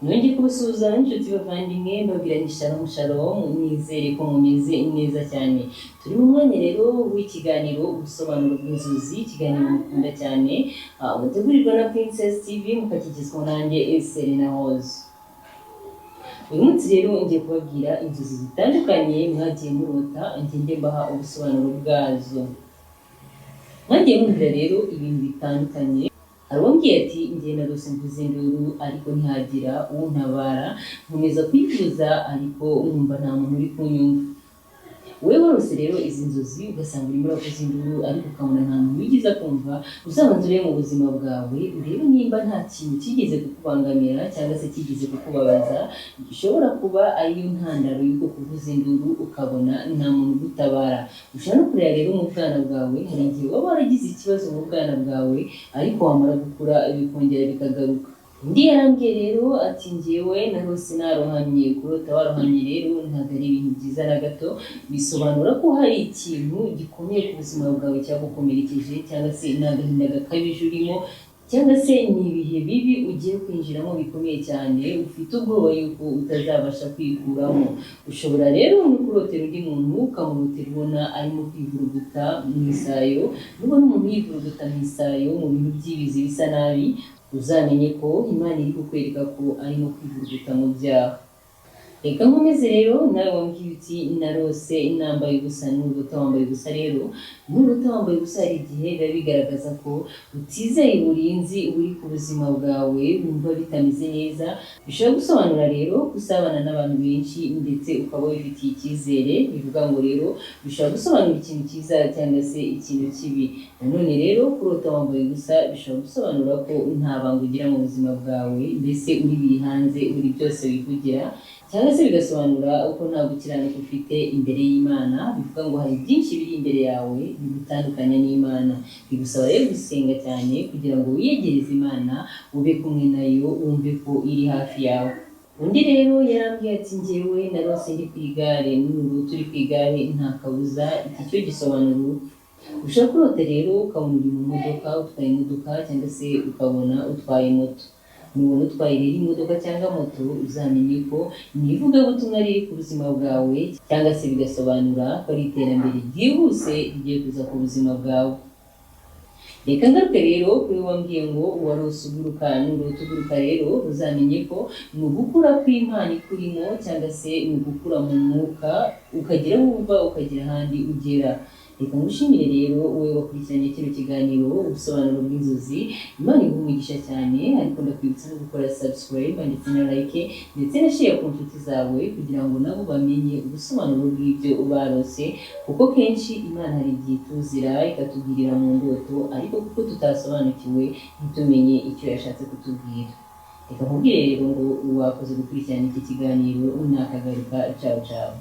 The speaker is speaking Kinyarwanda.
Nongeye kubasuhuza n'inshuti bavandimwe, mbabwira nti shalom shalom, nizere ko mumeze neza cyane. Turi mu mwanya rero w'ikiganiro Ubusobanuro bw'Inzozi, ikiganiro mukunda cyane, mutegurirwa na Princess TV, mukakigezwaho nanjye Serena Hoze. Uyu munsi rero ngiye kubabwira inzozi zitandukanye mwagiye murota, ngende mbaha ubusobanuro bwazo. Mwagiye mwumvira rero ibintu bitandukanye. Hari uwambwiye ati: "Njye narose mvuza induru ariko ntihagira untabara, nkomeza kuyivuza ariko nkumva nta muntu uri kunyumva." Wowe warose rero izi nzozi, ugasanga urimo uravuza induru ariko ukabona nta muntu wigeze akumva, uzabanza urebe mu buzima bwawe, urebe nimba nta kintu kigeze kukubangamira cyangwa se kigeze kukubabaza, gishobora kuba ariyo ntandaro y'uko kuvuza induru ukabona nta muntu ugutabara. Ushobora no kureba rero mu bwana bwawe, hari igihe waba waragize ikibazo mu bwana bwawe ariko wamara gukura bikongera bikagaruka. Undi yarambwiye rero ati: "Njyewe narose narohamye." Kurota warohamye rero ntabwo ari ibintu byiza na gato, bisobanura ko hari ikintu gikomeye ku buzima bwawe cyagukomerekeje, cyangwa se ni agahinda gakabije urimo, cyangwa se ni ibihe bibi ugiye kwinjiramo bikomeye cyane, ufite ubwoba yuko utazabasha kwikuramo. Ushobora rero no kurotera undi muntu, ukamurotera ubona arimo kwivuruguta mu isayo. Nubona umuntu yivuruguta mu isayo, mu bintu by'ibizi bisa nabi, uzamenye ko Imana iri kukwereka ko arimo kwivuruguta mu byaha. Reka nkomeze rero, nawe wambwiye uti: "Narose nambaye ubusa." Nurota wambaye ubusa rero, nurota wambaye ubusa, hari igihe biba bigaragaza ko utizeye uburinzi buri ku buzima bwawe, wumva bitameze neza. Bishobora gusobanura rero gusabana n'abantu benshi ndetse ukaba wifitiye icyizere. Bivuga ngo rero bishobora gusobanura ikintu cyiza cyangwa se ikintu kibi. Nanone rero kurota wambaye ubusa bishobora gusobanura ko nta banga ugira mu buzima bwawe, mbese uri biri hanze, uri byose wivugira, cyangwa se bigasobanura uko nta gukiranuka ufite imbere y'Imana. Bivuga ngo hari byinshi biri imbere yawe bigutandukanya n'Imana, bigusaba rero gusenga cyane kugira ngo wiyegereze Imana, ube kumwe nayo, wumve ko iri hafi yawe. Undi rero yarambwiye ati: "Njyewe narose ndi ku igare." Nurota uri ku igare, nta kabuza iki cyo gisobanura urupfu. Ushobora kurota rero ukabona uri mu modoka, utwaye imodoka, cyangwa se ukabona utwaye moto. Nubona utwaye rero imodoka cyangwa moto, uzamenye ko ni ivugabutumwa riri ku buzima bwawe, cyangwa se bigasobanura ko ari iterambere ryihuse rigiye kuza ku buzima bwawe. Reka ngaruke rero kuri wambwiye ngo warose uguruka. Nurota uguruka rero, uzamenye ko ni ugukura kw'impano ikurimo, cyangwa se ni ugukura mu mwuka, ukagera aho uva ukagera ahandi ugera. Reka ngushimire rero wowe wakurikiranye kino kiganiro Ubusobanuro bw'Inzozi, Imana iguhe umugisha cyane. Ariko ndakwibutsa no gukora subscribe ndetse na like ndetse na share ku nshuti zawe, kugira ngo nabo bamenye ubusobanuro bw'ibyo barose, kuko kenshi Imana hari igihe ituzira ikatubwirira mu ndoto, ariko kuko tutasobanukiwe ntitumenye icyo yashatse kutubwira. Reka nkubwire rero ngo wakoze gukurikirana iki kiganiro, nakagaruka. Ciao ciao.